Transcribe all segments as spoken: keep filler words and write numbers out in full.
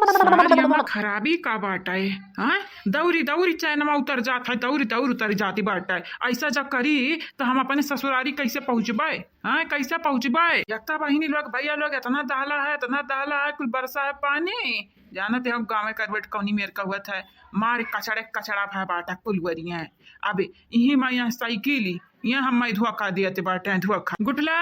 सारी हमार खराबी का बाटइ, हाँ? दौरी दौरी चैनमा उतर जात है, दौरी दौरी उतर जाती बाटइ। ऐसा जब करी त हम अपने ससुरारी कैसे पहुँचबइ, हाँ? कैसे पहुँचबइ? यत्ता बहिनी लोग, भइया लोग, एतना दहला है, एतना दहला है, कुल बरसा है पानी। जानत है हम गाँवे करबट कौनी मेर का हुअत है, मार कचड़े कचड़ा भय बाटा कुल वरिया है। अब इही मा यहाँ साइकिल, यहाँ हम मैं धोखा दियत बाटे, धोखा। गुटला,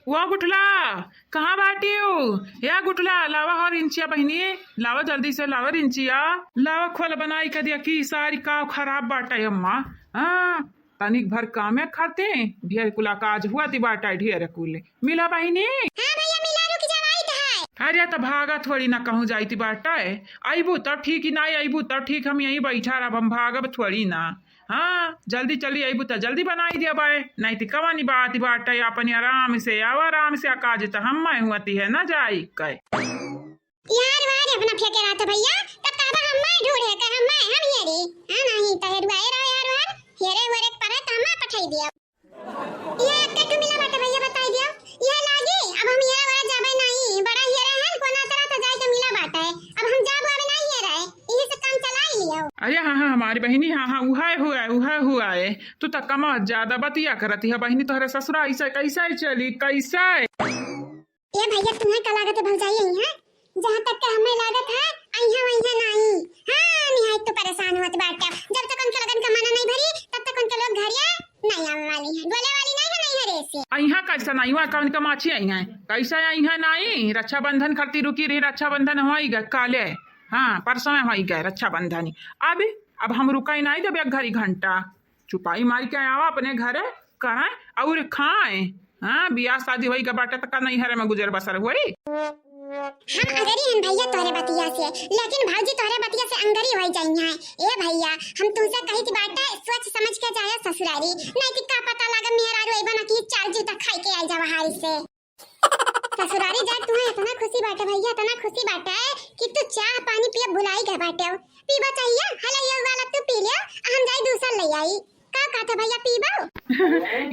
वो गुटला, कहाँ बाटी हो? या गुटला, लावा हो रिंचिया बहिनी, लावा जल्दी से, लावा रिंचिया, लावा खोल बनाई के दिया कि सारी का खराब बाटे अम्मा। हाँ, तनिक भर कामे खाते, ढेर कुला काज हुआ ती बाटे, ढेर कुल। मिला बहिनी? हाँ भइया, मिला रुक जवाई त है। अरे त भागा थोड़ी ना कहूँ जाइत बाटे, अइबू तब ठीक ही ना, अइबू तब ठीक, हम यहीं बैठा रहब, हम भागब थोड़ी ना। हाँ, जल्दी चली अइबू त जल्दी बनाई देबइ, नहीं त कवनी बात बाटे, अपने आराम से आवा, आराम से, आ काज त हम मैं हुअती है ना जाई के। यार वार अपना फेंके रहत भइया, तब कहबा हम मैं ढूंढे के, हम मैं, हम हेरी। हाँ, नहीं त हेरुआए रहो यार वार, हेरे वेरे के परे त हम मैं पठाई दिया। ये एक ठो मिला बाटे भइया, बताई दियो। ये लागी, अब हम हेरे वेरे जाबे नहीं, बड़ा हेरे हैं, कोना तरह से जाए के मिला बाटे। अब हम जाबो अब नहीं हेरे, यही से काम चलाई लियो। अरे हाँ, हाँ, हमारी बहिनी, हाँ, हाँ, उहाय हुआ है, उहाय हुआ है। तू त कमा ज्यादा बतिया करती है बहिनी, तोहरे ससुरा ऐसे कैसे चली, कैसे? ए भइया, तुम्हें का लागत है भौजाई आई हैं? जहाँ तक के हमें लागत है, अइहा वइहा नाई। हाँ, निहायत तो परेशान होत बाटे। जब तक उनके लगन का मना नहीं भरी, तब तक उनके लोग घरिया नहीं आवे वाली हैं। बोले वाली नहीं है, नहीं है रे से। अइहा कैसे नहीं हुआ, कौन का माछी आई हैं? कैसे अइहा नाई? रक्षाबंधन खातिर रुकी रही, रक्षाबंधन होई गए काले। हाँ, परसों में होई गए रक्षाबंधन। अब, अब हम रुकाई नहीं देबे एक घड़ी घंटा। चुपाई मारी के आवा अपने घरे, करें और खाएं। हाँ, बियाह शादी होई के बाटे त का नैहरे में गुजर बसर होई? हम अगरी हन भइया तोहरे बतिया से, लेकिन भौजी तोहरे बतिया से अंगरी होई जाई हैं। ए भइया, हम तुमसे कही थी बाटे, सोच समझ के जाए ससुरारी, नहीं त का पता लागे मेहरारू अइबा ना कि चार जूता खाई के आई जावा हारी से। ससुरारी जाए तुम्हें इतना खुशी बाटे भइया, इतना खुशी बाटे कि तू चाह पानी पिए भुलाई गए बाटे। पीबा चाहिए, हले ये वाला तू पी लियो, हम जाई दूसर ले आई। का कहते भइया, पीबो?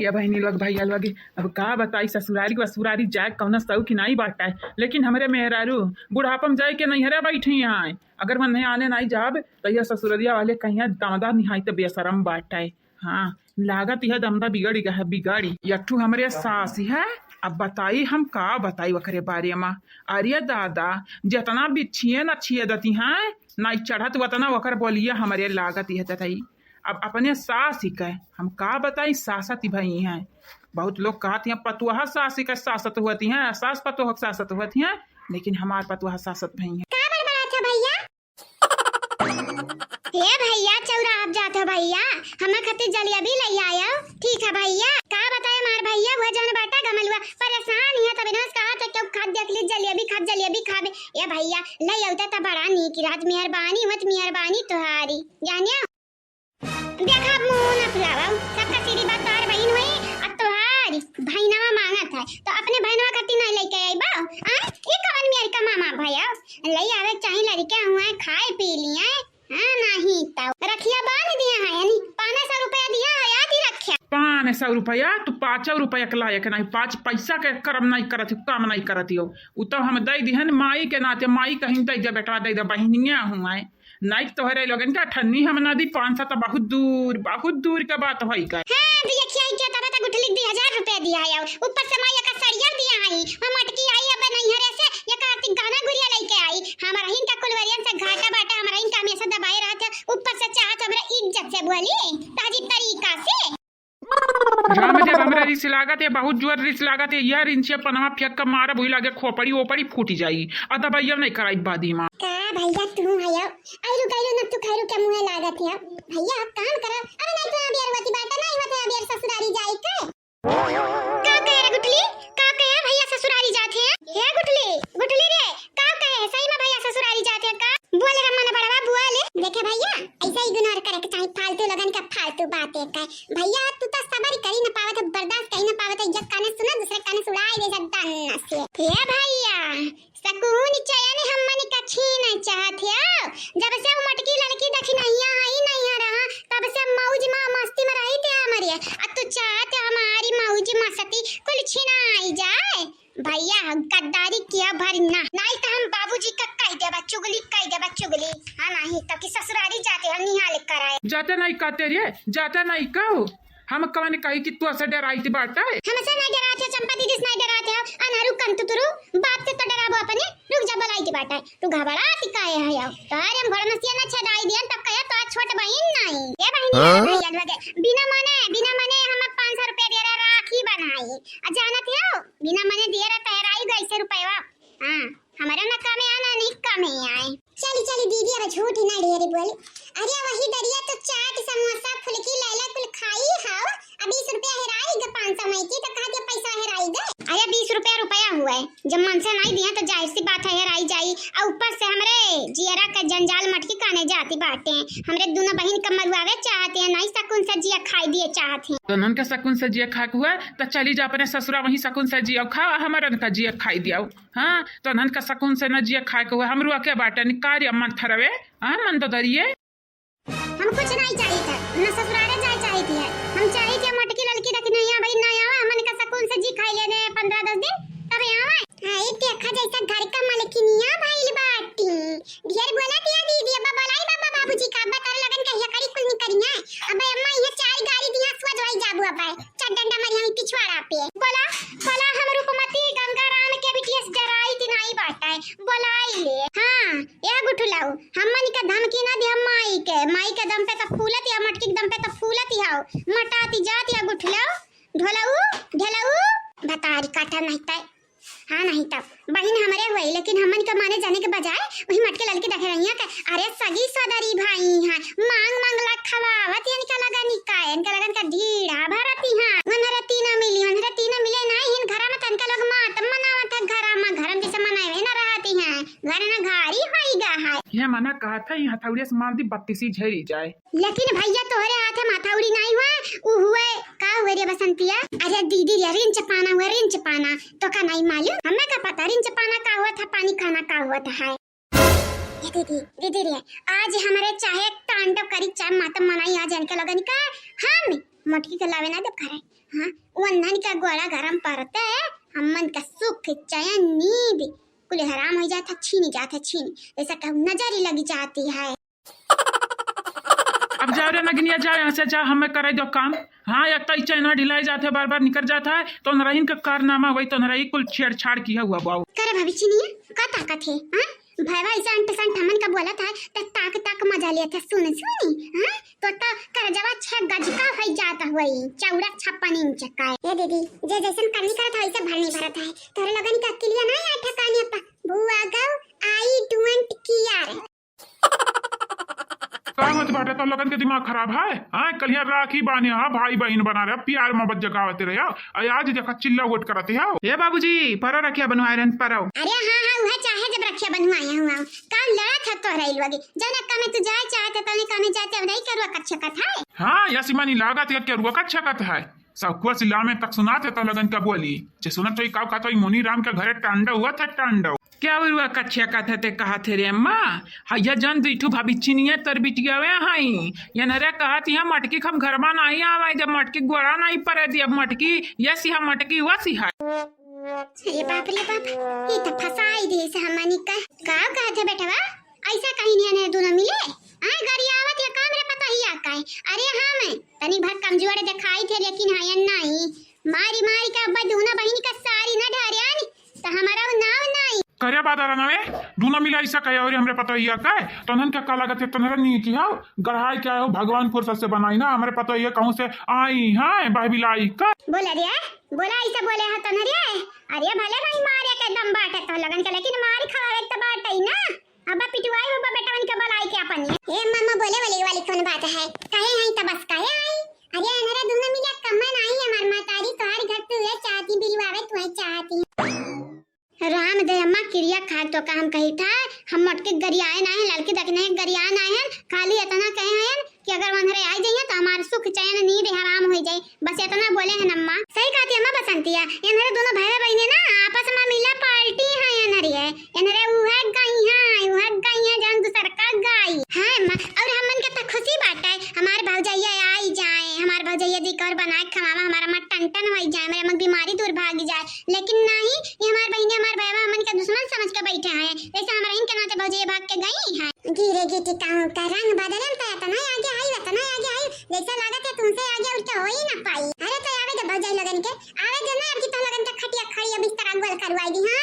ये बहिनी लोग, भइया लोग, अब का बताई, ससुरारी के ससुरारी जाए कौनो शौक ही नहीं बाटे, लेकिन हमरे मेहरारू बुढ़ापा में जाए के नैहरे बैठी हैं। अगर वन्ने आने नहीं जाब, तो ये ससुररिया वाले कहिया दादा निहायत बेशरम बाटे। हाँ, लागत यह दमदा बिगड़ी गया है, बिगड़ी। यट्ठू हमरे सास है, अब बताई हम का बताई ओकरे बारे में। अरे दादा, जितना बिछिए न छिए दती हैं, नाई चढ़त वतना ओकर बोलिया हमरे लागत यह दतई। अब अपने सास ही कहे, हम का बताई, सासत ही भई हैं। बहुत लोग कहती हैं, पतुआ सास ही कहे सासत होती हैं, सास पतोह सासत होती हैं, लेकिन हमार पतुआ सासत भई हैं। का बड़बड़ात है भइया? हे भइया, चौराहा जात हो भइया, हमें खातिर जलेबी ले आयो। ठीक है भइया, का बताए हमार भइया, वो जौन बाटा गमलुआ परेशान ही है, तब इन्हों से कहा था, "क्यों खात देख ली जलेबी खाब, जलेबी खाबे।" ए भइया, ले आउता त बड़ा नीक रहत, मेहरबानी मत, मेहरबानी तोहारी, जानियो। देखा, मुंह न फुलावा, सबका सीधी बात तोहार बहिन होई, आ तोहार भइनवा मांगत है, तो अपने भइनवा खातिर नहीं लेके आई बा? आ, ये कवन मेर का मामा भइया? ले आवे चाही लड़के हुआ, खाए पी लिए, हाँ, नहीं तो रखिया बांध दिया है, यानी पाँच सौ रुपया दिया है, याद ही रखिया। पाँच सौ रुपया? तू पाँचौ रुपया के लायक नहीं, पाँच पैसा के कर्म नहीं करत हो, काम नहीं करत हो। उ तो हम दे दिहन माई के नाते, माई कहीं दे दे बेटवा, दे दे, बहिनिया हुआ है। नहीं तोहरे लोगन का ठन्नी हम ना दी, पाँच सौ तो बहुत दूर, बहुत दूर का बात होई का। हाँ, तो ये खियाई के तब तक गुठली दुई हजार रुपया दिया है, ऊपर से माई का सड़िया दिया है, हम मटकी आई अब नैहरे से, ये कार्तिक गहना गुड़िया लेके आई, हमारा हिन का कुलवरियन से घाटा बाटा, हमारा हिन का हमेशा दबाए रहत है, ऊपर से चाहत हमरा इज्जत से बोली, ताजी तरीका से। राम जब हमरा रिस लागत है, बहुत जोर रिस लागत है, यह रिंचिया पनवा फेंक के मारब, वही लागे खोपड़ी ओपड़ी फूट जाई। आ दबाइया नहीं कराई बादी माँ। का भइया तू है यो? आइलू गइलू न तू खैरू के मुँहे लागत है। भइया अब काम करो, अरे नहीं तो अबियर वती बाटा नहीं होते अबियर ससुरारी जाई के। का कहे रे गुठली? का कहे भइया ससुरारी जात है? हे गुठली, गुठली रे, का कहे? सही में भइया ससुरारी जात है का? बोले रे मन बड़वा, बोले। देखे भइया, ऐसा ignore करे के चाही फालतू लोगन के फालतू बातें का। भइया, तू तो सबर करी न पावत है, बर्दाश्त करी न पावत है, एक काने सुना, दूसरे काने से उड़ाई दे जा दन्न से। हे भइया, सकून चैन हमन का छीन चाहत है। जब से वो मटकी लड़की दखिनहिया आई नहीं रहा, तब से मौज मा मस्ती में रही थे हमरे। आ तू चाहत है हमारी मौज मस्ती चुगली कई देबा चुगली। हाँ, नहीं तो कि ससुरारी जाते हो निहाल कराए। जाते नहीं कहते रे, जाते नहीं कहो। हम कवन कही कि तू से डराइत बाटे? हमसे नहीं डराते हो चंपा दीदी से नहीं डराते हो। अनहरू कंतुतुरु बाप से तो डराबो अपने। रुक जा, बोलाई की बाटे। तू घबरात काहे है अब? तोहरे हम घोड़मसिया ना छेदाई दियन तब कहे तो छोट बहिन नहीं। ए बहिन, हाँ? भैया लोगे, बिना मने, बिना मने हम पाँच सौ रुपया दे रहे राखी बनाई। आ जानत हो, बिना मने दिए रहे तहराई गई से रुपया। हाँ, हमारे ना कमे आना, नहीं कमे आए। चली, चली दीदी, अब झूठ ही ना ढेरी बोली। अरे वही दरिया तो चाट, समोसा, फुलकी, लैला कुल खाई हाव। अब बीस रुपया हेराई ग पाँच सौ मई की, तो कहा के पैसा हेराई ग? अरे बीस रुपया रुपया हुआ है, जब मन से नहीं दिया तो जाहिर सी बात है हेराई जाई। और ऊपर से हमरे जियरा के जंजाल मटकी काने जाती बाटे, हमरे दोनों बहिन के मरुआवे चाहते हैं, नहीं सकून से जिया खाई दिए चाहते हैं। तो नन के सकून से जिया खाए के हुआ, तो चली जा अपने ससुरा, वहीं सकून से जिया खाओ, हमरन का जिया खाई दियाओ। हाँ, तो नन का सकून से न जिया खाए के हुआ, हमरो के बाटे निकारी मन थरवे, हाँ, मन तो दरिए। हम कुछ नहीं चाहित है, न ससुरारे जाए चाहित है। हम चाहित है मोटकी ललकी दखिनैया भाई ना आवा, हमन का सकून से जी खाई लेने पन्द्रह दस दिन, तब आवा। हाँ, ई देखा जैसा घर का मलकिनिया भइल बाटी। ढेर बोला दिया दीदी, अब बोलाई बाबा बाबूजी का, अब तारे लगन कहिया करी कुल निकरिया। अब अम्मा ये चार गाली दिया सुअज वही जाबू अब। चट डंडा मारी हम पिछवाड़ा पे। बोला, बोला हम रूपमती गंगाराम के बिटिया से डराई दिनाई बाटे। बोलाई ले। हाँ, ए गुठुलाऊ, हमन के धमकी ना दे माई के। माई के दम पे तो फूलत या मटकी के दम पे तो फूलत हाउ। मटाती जात या गुठुलाऊ, ढोलाऊ, ढोलाऊ। बतारी काटा नहीं तय। हाँ, नहीं तब बहिन हमरे हुई, लेकिन हमन के माने जाने के बजाय वही मटके ललकी देखे रहिया के, अरे सगी सदरी भाई हैं, मांग मांगला खवावत, इनका लगन का, इनका लगन का ढीढ़ा भरती हैं। उन्हरे तीनों मिली, उन्हरे तीनों मिले नहीं, इन घरा में तनका लोग मात मनावत है, घरा में, घर में जैसे मनावे ना रहती हैं, घर ना घारी होई गा है। ये मना कहत है, यहाँ थौड़े से मार दी, बत्तीसी झेरी जाए। लेकिन भैया तोहरे हाथे माथा उड़ी नहीं हुआ, उ हुए, का हुए रे बसंतिया? अरे दीदी रे, रिंच पाना हुआ, रिंच पाना। तो का नहीं मालूम? हमें का पता रिंच पाना का हुआ था, पानी खाना का हुआ था है। ये दीदी, दीदी रे, आज हमरे चाहे तांडव करी, चाहे मातम मनाई, आज इनके लोगन का हम मोटकी के लावे ना देब घरे। हाँ, वन्हन का गोड़ा गरम परते, हमन का सुख, चैन, नींद कुल हराम हो जात है, छीनी जात है, छीनी। जैसा कहूँ नजर ही लगी जाती है। अब जाओ रे नगिनिया, जाओ यहाँ से, जाओ, हमें करे दो काम। हाँ, एक तो ई चैना ढिलाई जात है, बार बार निकर जात है, तो नरहिन के कारनामा वही तो नरही कुल छेड़छाड़ किया हुआ बाबू। करे भाभी चिनिया, का ताकत है? हाँ, भैवा ऐसा अंट संट हमन का बोलत है, त ताक ताक मजा लिया था, सुन सुनी, हाँ, तो त करजवा छह गज का है जात हुई, चौड़ा छप्पन इंच का। ए दीदी, जे जैसन करनी करत है, वैसे भर नहीं भरत है। तोरे लगन का अकिलिया नहीं है ठिकाने पर। बुआ गौ, I don't care। का होत बाटे, तो लोगन के दिमाग खराब है? हाँ, कलिया राखी बांधे, हाँ, भाई बहिन बना रहे, प्यार मोहब्बत जगावत रहे, आ आज देखा चिल्ला वोट करत है। ए बाबूजी, परो रखिया बनवाए रहन, परो। अरे हाँ, हाँ, उहे चाहे जब रखिया बनवाए हुआ। का लड़त है तोहरा इलवा के? जौने कामे तू जाए चाहते, तौने कामे जाते, अब नहीं करुआ कच्छा कथा है। हाँ, या सिमानी लागत है, करुआ कच्छा कथा है। सब कुछ लामे तक सुनाते तो लगन का बोली। जे सुनत होई का कहत होई, मुनि राम के घरे टांडव हुआ था, टांडव। क्या हुआ कच्छा कथा ते कहा थे रे अम्मा? हैया जन दुई ठू भाभी चिनिया तर बिटियावे हई। ये नरे कहत यहाँ मटकी हम घर में नहीं आवे, जब मटकी गोड़ा नहीं पड़े दिया, मटकी ये सिहा मटकी हुआ सिहा। अरे बाप रे बाप, ये तो फंसाई दे से हमनी का। का कहत है बेटवा? ऐसा कहीं नहीं ने दोनों मिले? आए गरियावत या काम रे पतोहिया का है? अरे हाँ मैं तनी भर कमजोर दिखाई थे, लेकिन हाँ या नहीं। मारी मारी का अब्बा दोनों बहिनी का सारी न ढारियान, त हमारा वो नाव नहीं। करे बात आ रहा ना रे, दोनों मिले ऐसा कहे और हमरे पतोहिया का है, तनन का का लागत है, तनरा नहीं की हो, गढ़ाई क्या हो, भगवानपुर सबसे बनाई ना, हमरे पतोहिया कहूँ से आई हैं, बहबिलाई का। बोला रे, बोला ऐसा बोले है तनरे। अरे भले भाई मारे के दम बाटे तो लगन के, लेकिन मारी खवावे तो बाटे ही ना। अब पिटुआई बाबा बेटवन के बोलाई के अपन। ए मामा, बोले वाली वाली कौन बात है? कहे हैं तो बस कहे आई। अरे अनरे दोनों मिला कम्मा नहीं, हमार मातारी तोहार घर तू है चाहती, बिलवावे तू है चाहती। राम दे अम्मा, किरिया खा तो का हम कही था, हम मोटकी गरियाए ना है, लड़की दखने गरियाए ना है, खाली इतना कहे हैं कि अगर वनहरे आ जाइए तो हमार सुख चैन नींद हराम हो जाए। बस इतना बोले हैं अम्मा। सही कहती अम्मा बसंतिया, इनहरे दोनों भाई बहने ना आपस में मिला पार्टी है इनहरे, इनहरे उहे गई है, उहे गई है जौन दूसर का गाई है अम्मा। और हमन के तो खुशी बाटे, हमार भौजैया आई जाए, हमार भौजैया जी का और बना के खवावा, हमारा अम्मा टन टन हो जाए, हमारे अम्मा की बीमारी दूर भाग जाए। लेकिन नहीं, ये हमार बहने हमार भाई हमन के दुश्मन समझ के बैठे हैं। जैसे हमरा इनके नाते भौजी भाग के गई है। गिरे गिटी कहूँ का रंग बदलम तो इतना आगे आई, इतना आगे आई, जैसे लागत है तुमसे आगे उठ के हो ही ना पाई। अरे तो आवे दे भौजाई लगन के, आवे दे ना, अब की तो लगन के खटिया खड़ी अब इस तरह गोल करवाई दी। हाँ,